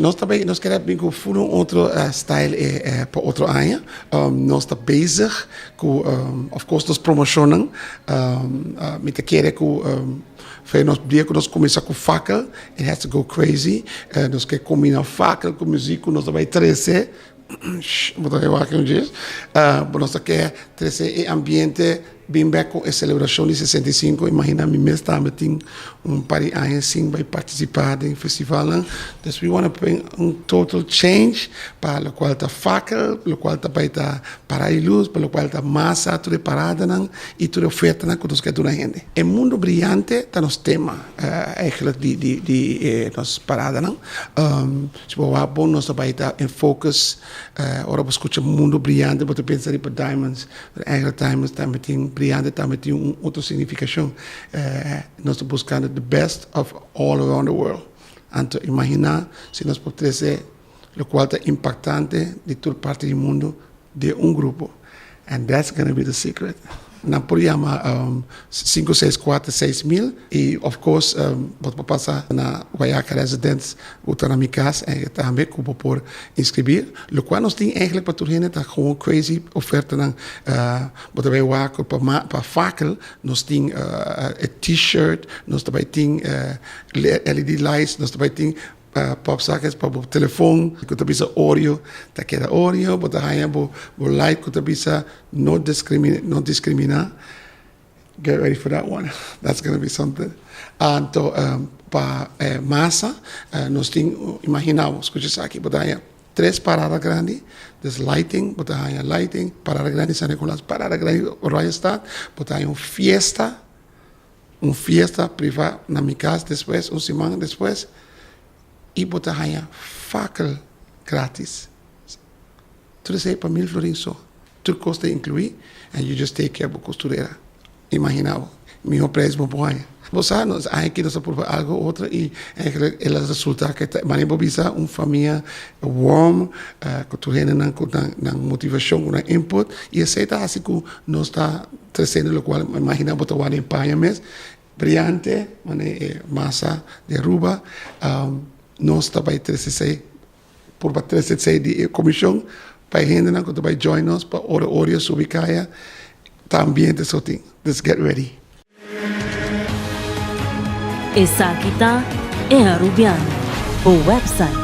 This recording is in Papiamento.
Nos ta bay, nos kere bin cu full un otro style e pa otro aña. Nos ta bezig cu of course nos promocionnan. Mi ta kere cu fe nos dia cu nos cuminsa cu fakkel, it has to go crazy. Nos ke combina fakkel cu muziek cu nos ta bay trece. Bo ta wak un djis. Nos ta ke trece e ambiente bin bek cu e celebracion di 65. Imagina mi mes tambe tin un par di aña sin bay participa den festivalnan. Dus we wanna bring un total change pa locual ta fakkel, locual ta bay ta parada di luz, pa locual ta masa tur e paradanan y tur e ofertanan cu nos ke duna hende. E mundo briyante ta nos tema eigenlijk di e nos paradanan. Si bo wak bon nos ta bai ta en focus. Ora bo scucha mundo briyante bo ta pensa riba diamonds, pero eigenlijk diamonds tambe tin briyante tambe tin un otro significacion. Nos ta buscando the best of all around the world. Anto imagina si nos por trece locual ta impactante di tur parti di mundo den un grupo. And that's gonna be the secret. Nan por yama 564 6000 y of course bo por pasa na Wayaca Residence cu ta na mi cas en tambe cu bo por inscribir. Locual nos tin eigenlijk pa tur hende ta gewoon crazy ofertanan. Bo ta bay wak cu pa fakkel nos tin e t-shirt, nos ta bay tin LED lights, nos ta bay tin pop sockets pa bo telefon ku ta bisa Oreo ta keda Oreo, bo ta haña bo light ku ta bisa no discrimina no discrimina, get ready for that one, that's gonna be something. Anto pa masa nos tin, imagina bo, skucha esaki, bo ta haña tres parada grandi, des lighting, bo ta haña lighting, parada grandi San Nicolas, parada grandi Oranjestad, bo ta haña un fiesta. Un fiesta priva na mi cas despues, un siman despues, y bo ta haña fakkel gratis. Tur esey pa mil florin so. Tur cos ta inclui and you just take care bo costurera. Imagina bo, miho prijs bo por haña. Bo sa, nos aña aki nos a purba algo otro y eigenlijk el a resulta ke ta, manera bo bisa un famia warm, cu tur hendenan cu nan motivacion, cu nan input, y esey ta haci cu nos ta Treciendo locual imagina bo ta wak den paña mes brillante mane e masa di Aruba nos ta bay trece esey por ba trece esey di e comision pa e hendenan cu ta bay join nos pa ora Oreo subi caya ta ambiente so tin dus get ready. Esaki ta E Arubiano, bo website.